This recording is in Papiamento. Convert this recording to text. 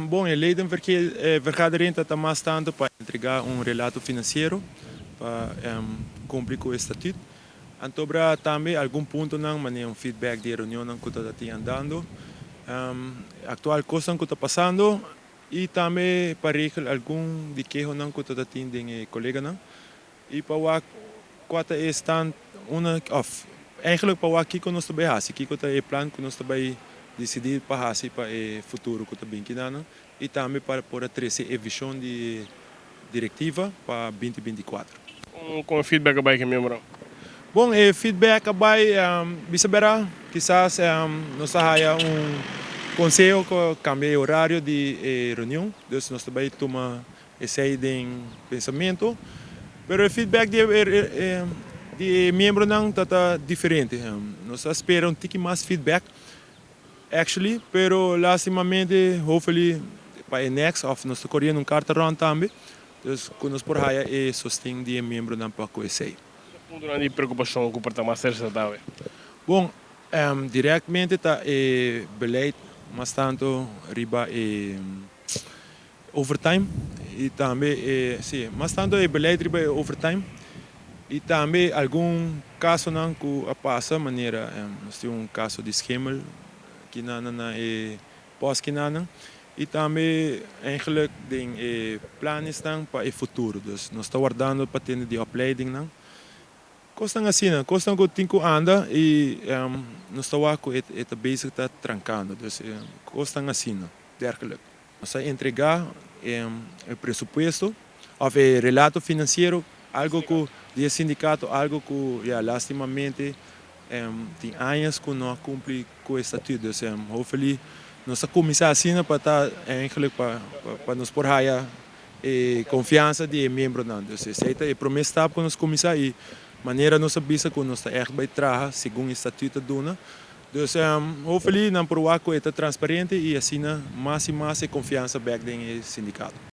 Bon, e ledenvergadering ta mas tanto pa entrega un relato financiero pa cumpli cu e statuut. Anto tambe algun puntonan, manera un feedback di reunion cu ta andando. Actual cos cu ta pasando y tambe pa regel algun di kehonan cu ta tin di coleganan. Y pa cua ta stand una of eigenlijk pa kico nos tambe hasi, kico ta e plan cu nos tambe dicidi pa hasi pa e futuro cu ta bin akinan y tambe pa por trece e vision di directiva pa 2024. Con feedback a bay cu miembro? Bon, e feedback a bay bisabera, kisas nos haya un conseho cu cambia e horario di reunion, dus nos tambe tuma esey den pensamento. Pero e feedback di miembronan ta diferente. Nos ta spera un tiki mas feedback, actually, pero lastimamente, hopefully, pa next, of nos ta coriendo un carta rond tambe, dus cu nos por haya e sosten di miembronan pa cu esey. Punto di preocupacion cu por ta mas resalta? Bon, directamente ta e beleid mas tanto riba e overtime y tambe si, mas tanto e beleid riba e overtime y tambe algun casonan cu a pasa, manera nos tin un caso di schimmel cu na e pos akinan y tambe eigenlijk den e plannan pa e futuro. Dus nos ta wardando pa tin di opleidingnan. Cosnan asina, cosnan cu tin cu anda y nos ta cu e bezig ta trancando. Dus cosnan asina, dergelijk. Nos a entrega e presupuesto of e relato financiero, algo cu di sindicato, algo cu, ja, lastimamente tin aña cu no a cumpli cu e statuut. Dus hopefully nos a cuminsa asina pa ta eigenlijk pa nos por haya e confiansa di miembronan. Dus esey ta e prome stap cu nos cuminsa y manera nos a bisa cu nos ta echt bay traha segun e statuut duna. Dus hopefully nan por wak cu ta transparente y asina mas y mas confiansa back den sindicato.